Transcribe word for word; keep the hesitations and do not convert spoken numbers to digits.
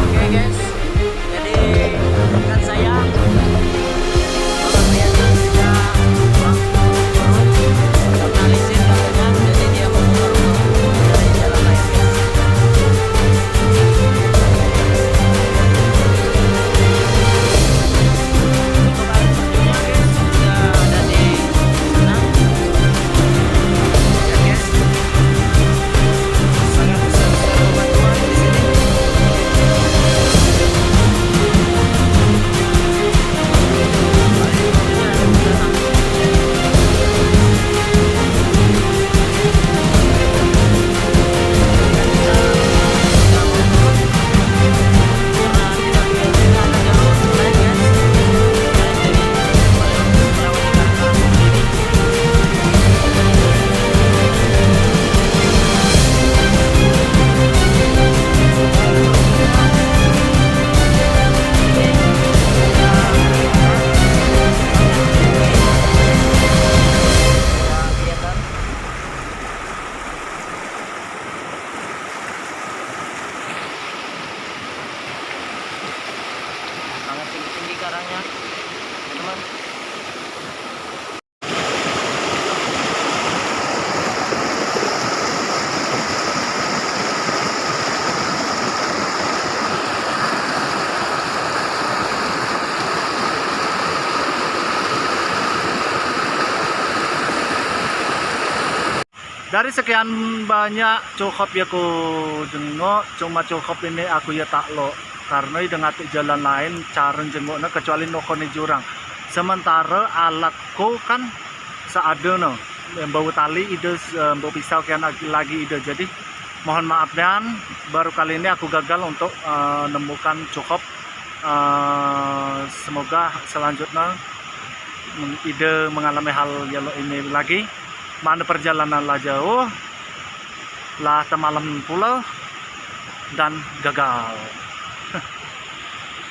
Oke, guys, jadi rekan saya, Bapak Rian, dia orang turun, karena licin katanya, jadi dia mau turun dari jalan lain, guys. Untuk kemarin videonya, guys, sudah ada di sana. Ya, guys. Sangat besar sekali bantuan di sini. Sangat tinggi-tinggi karangnya, teman-teman. Dari sekian banyak cuhop ye ku jenguk, cuma cuhop ini aku ye takluk, karena ide ngatik jalan lain cara jengukne kecuali nuhun jurang. Sementara alatku kan seadane, mbau tali ide, mbau pisau kian lagi ide. Jadi mohon maaf dan baru kali ini aku gagal untuk, eh, nemukan cuhop. Eh, semoga selanjutnya ide mengalami hal yelok ini lagi. Mane perjalanan lah jauh, lah temalem pulo dan gagal.